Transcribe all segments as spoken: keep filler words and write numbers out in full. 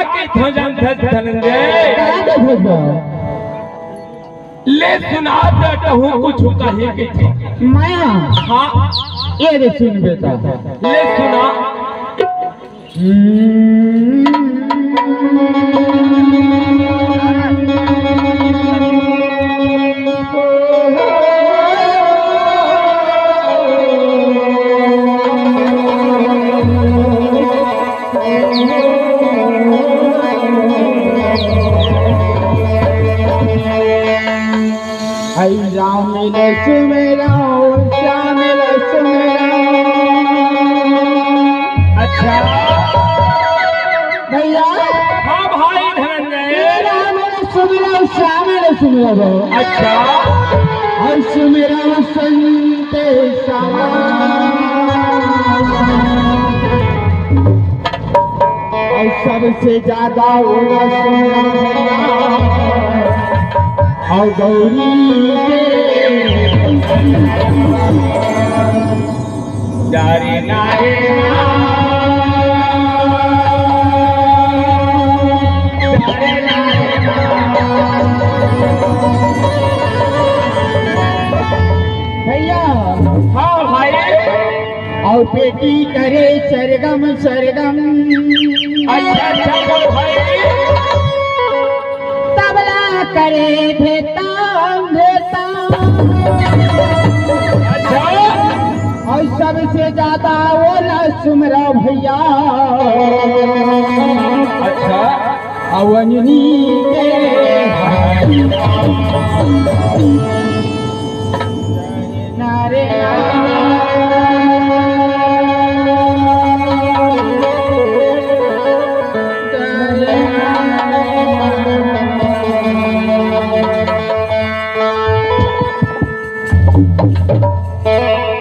कहिथों जानथस धनंजय? का कहिथस बा? ले सुना दे, कहूँ कुछ कही कहिथों। मैं? हाँ। ये दे सुन बेटा। ले सुना। हई राम मिले सुमेरा, श्याम मिले सुमेरा। अच्छा। भैया। हाँ भाई धनंजय। ये राम मिले सुमेरा, श्याम मिले सुमेरा। अच्छा। और सुमेरा संत समान। और सबसे ज्यादा ओला सुना भैया, और गौरी के डरे ना रे ना, डरे ना रे ना। भैया। हाँ भाई। और बेटी करे सरगम सरगम। अच्छा, अच्छा, बोल भाई। तबला करे भेताम भेताम। अच्छा। और सबसे ज्यादा ओला सुमेरा भैया। अच्छा। अवनी के नारे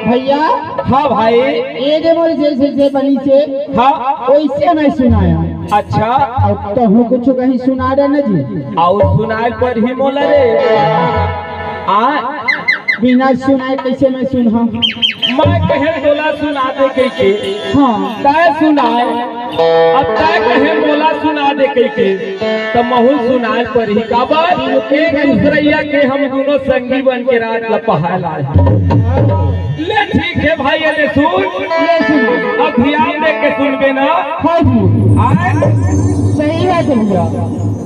भैया। हाँ भाई। ये दे मोर जैसे जे बनी से। हाँ। वैसे मैं सुनाया। अच्छा। अब तो हूँ कुछ कहीं सुना रहे ना जी। और सुनाए पर ही मोला रे। आ? बिना सुनाए कैसे मैं सुनहा? मैं कहे तोला सुना दे कहिके। हाँ। तय सुनाए। अब तय कहे मोला सुना दे कहिके। त महू सुनाए पर ही काबर? एक दूसरैया के हम दोनों संगी बन के रात ला पहाड़ लाए। ले ठीक है भाई, ये ले सुन। ले सुन। अब ध्यान दे के सुनबे ना। हाँ जी। आए? सही बात है भैया।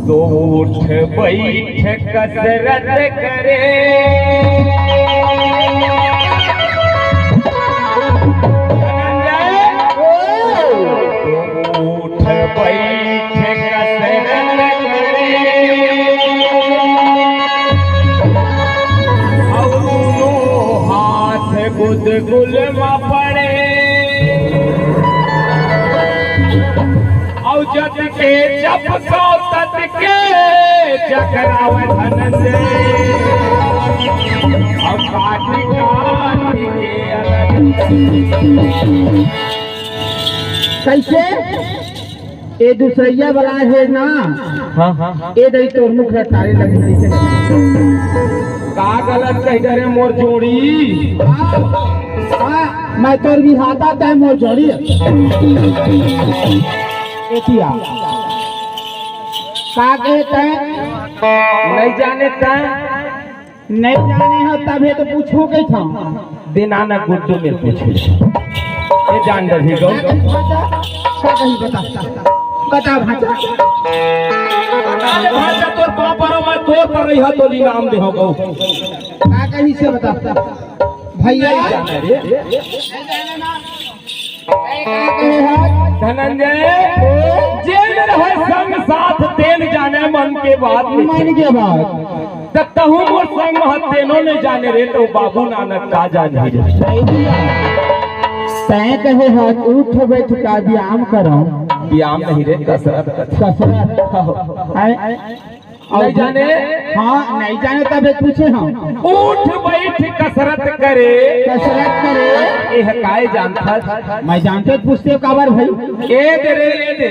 तो उठ बैठ कसरत करे। धनंजय, ओ। तो उठ बैठ कसरत करे। अउ दूनों हाथ गुदगुल म पड़े। अउ जत के जप सौ तत के चकराव धनंजय। अउ काटी काटी के अलग। कैसे? ए दूसरैया वाला है ना? हाँ, हाँ, हाँ। ए दई तोर मुख रटारे लगी कैसे? का गलत कहि डरे मोर जोड़ी? हाँ, हाँ, मैं तोर बिहाता तय मोर जोड़ी। एतिया। का कहे तय? नहीं जाने तय। नहीं जाने हो तभे तो पूछो के था। दिनाना गुड्डू में पूछे। ये जान दे गो। का कही बता। बता भांचा। बता दे भांचा, तोर पाँव परो मैं तोर पर रही हो तो ली नाम दे हो गो। का कही से बता। भैया। नहीं जाने रे। धनंजय, जेन रहे संग साथ तेन जाने मन के बात। मन के बात। त तहूँ मोर संग मह तेनो ने जाने रे, तो बाबू नानक का जाने रे। तय कहे हस उठ बैठ का व्यायाम करो। व्यायाम नहीं रे, कसरत कर। कसरत। हाँ। आय, नहीं जाने? हाँ, नहीं जाने तबे पूछे हम। उठ बैठ कसरत करे। कसरत करे। एह काय जानथस? मैं जानते पूछते काबर भाई? ए दे रे, ए दे।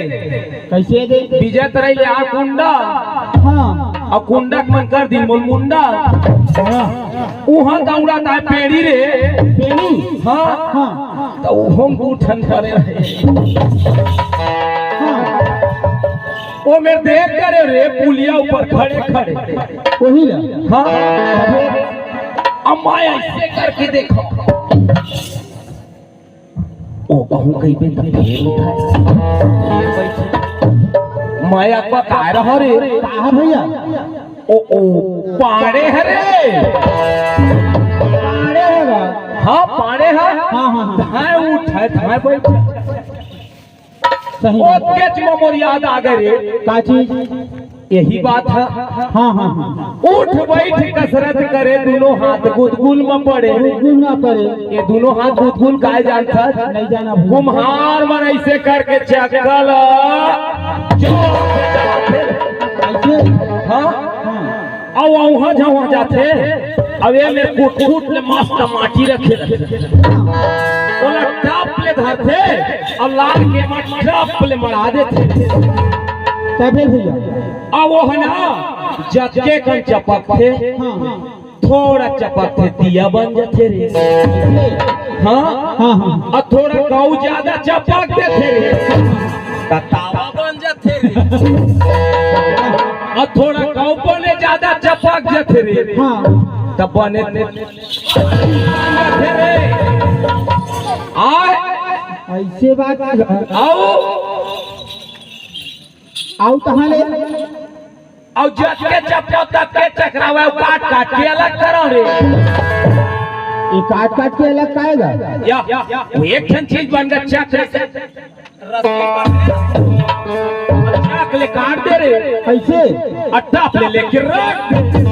कैसे दे? विजय तरई ले आ कुंडा। हाँ। अउ कुंडा के मन कर दिन मोल मुंडा। हाँ। उहाँ दौड़ा ता पेड़ी रे। पेड़ी? हाँ। हाँ। त उहों दू ठन परे रहे। हाँ। ओ मेर देख करे रे, पुलिया ऊपर खड़े खड़े। वही ना। हाँ। अब मैं ऐसे करके देखो। ओ कहूँ कहीं पे तो फेर उठाए। मैं आपका काय रहा रे? कहा भैया? ओ, ओ, पाड़े हरे। पाड़े हरा। हाँ, पाड़े हा। हाँ, हाँ, हाँ। धाए उठ है, धाए बैठ। सही बात। ओतकेच म मोर याद आ गे रे। का चीज? यही बात है। हाँ, हाँ, हाँ। उठ बैठ कसरत करे, दोनों हाथ गुदगुल म पड़े। गुदगुल म पड़े। ये दोनों हाथ गुदगुल काय जानथस? नहीं जाना भूल। कुम्हार मन ऐसे करके चक्का ला जोर से चलाथे। ऐसे? हाँ। हाँ। अउ वहाँ जहाँ जाथे, अब ये मेर कुट कुट ले मस्त माटी रखे रथे। ओला टप ले धरथे, अउ लान के मत टप ले मड़ा देथे। तबे भैया। अब वो है ना, जतके कन चपकथे, हाँ। थोड़ा चपकथे, दिया बन जाथे रे। हाँ। हाँ, हाँ। अउ थोड़ा कऊ ज्यादा चपक देथे रे, त तावा बन जाथे रे। अउ थोड़ा कऊ बने ज्यादा चपक जाथे रे, हाँ। त बने बन जाथे रे। आय। ऐसे बात। अउ अउ कहाँ ले? अउ जतके चपको ततके चकरावे, अउ काट काट के अलग करो रे। ये काट काट के अलग काहे ला? या, वो एक ठन चीज बन गे, चक ले, रस्सी पकड़ ले, चक ले काट दे रे। कैसे? अट्टा पे लेके रख दे।